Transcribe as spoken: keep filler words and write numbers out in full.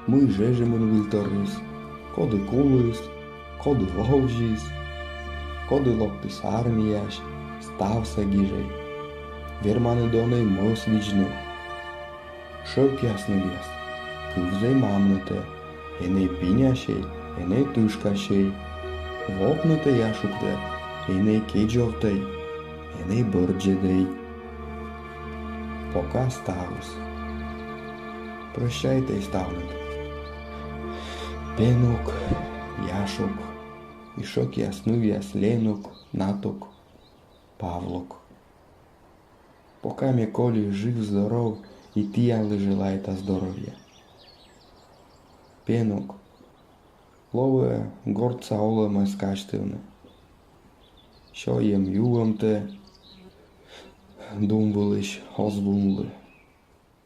Мый жӧ жӧ мун выльторйыс, коді куліс, коді вовзис, коді локтіс армиясьыс, ставсӧ гижӧй. Верманныд онӧй мӧс видзны. Шӧкъяс-нывъяс, кывзӧй мамнытӧ, энӧй пинясьӧй, энӧй тышкасьӧй. Вокнытӧ, яшуктӧ, энӧй кедзовтӧй, энӧй бӧрддзӧдӧй. Пока ставыс. Прощайтӧй ставныд. Пенук, яшук, и шӧкъяс-нывъяс Ленук, Натук, Павлук. Пока ме коли жив-здоров, и тіянлы желайта здоровья. Пенук, лоӧ гортса олӧмӧс казьтывны. Сёйӧм-юӧмтӧ дум вылысь оз вунлы.